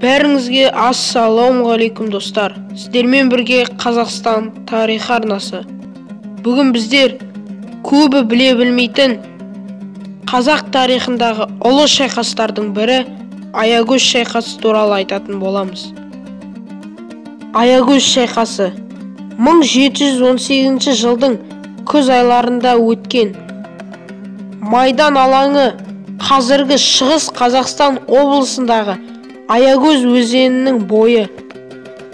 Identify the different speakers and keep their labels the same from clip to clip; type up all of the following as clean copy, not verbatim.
Speaker 1: Бәріңізге ассалаумағалейкум, достар! Сіздермен бірге Қазақстан тарихы арнасы. Бүгін біздер көбі біле білмейтін қазақ тарихындағы ұлы шайқастардың бірі Аягөз шайқасы туралы айтатын боламыз. Аягөз шайқасы 1718 жылдың күз айларында өткен. Майдан алаңы қазіргі Шығыс Қазақстан облысындағы Аягөз өзенінің бойы.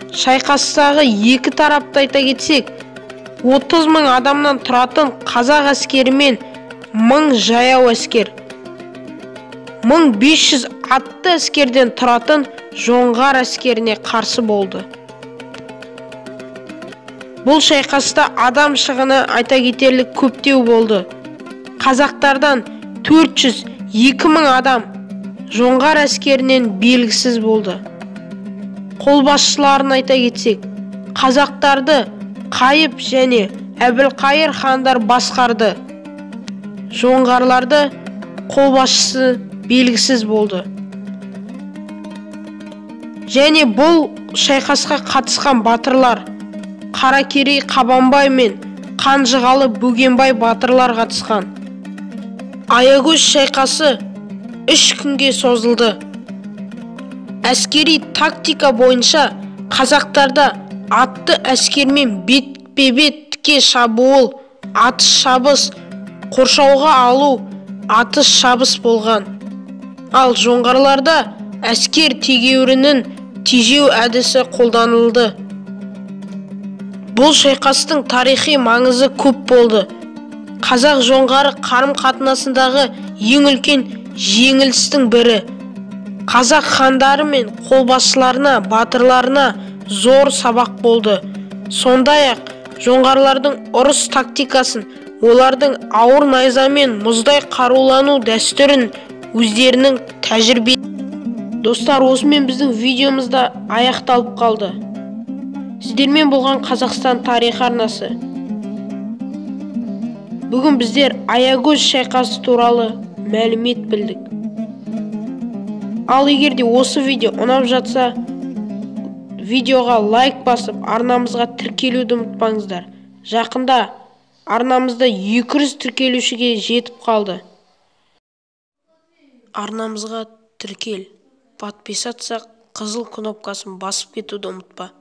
Speaker 1: Шайқастағы екі тарапты айта кетсек, 30 мың адамнан тұратын қазақ әскері мен 1000 жаяу әскер, 1500 атты әскерден тұратын жоңғар әскеріне қарсы болды. Бұл шайқаста адам шығыны айта кетерлік көптеу болды. Қазақтардан 402 мың адам, жоңғар әскерінен белгісіз болды. Қолбасшыларын айта кетсек, қазақтарды Қайып және Әбілқайыр хандар басқарды. Жоңғарларды қолбасшысы белгісіз болды. Және бұл шайқасқа қатысқан батырлар Қаракерей Қабанбай мен Қанжығалы Бөгенбай батырлар қатысқан. Аягөз шайқасы 3 күнге созылды. Әскери тактика бойынша қазақтарда атты әскермен бетпе-бет тіке шабуыл, атыс шабыс, қоршауға алу, атыс шабыс болған. Ал жоңғарларда әскер тегеурінін тежеу әдісі қолданылды. Бұл шайқастың тарихи маңызы көп болды. Қазақ жоңғары қарым-қатынасындағы ең үлкен жеңілістің бірі. Қазақ хандары мен қолбасшыларына, батырларына зор сабақ болды. Сондай-ақ жоңғарлардың ұрыс тактикасын, олардың ауыр найзамен мұздай қарулану дәстүрін өздерінің тәжірибе. Достар, осымен біздің видеомыз да аяқталып қалды. Сіздермен болған Қазақстан тарихы арнасы. Бүгін біздер Аягөз шайқасы туралы мәлімет білдік. Ал егер де осы видео ұнап жатса, видеоға лайк басып, арнамызға тіркелуді ұмытпаңыздар. Жақында арнамызда 200 тіркелушіге жетіп қалды. Арнамызға тіркел, подписаться қызыл кнопкасын басып кетуді ұмытпа.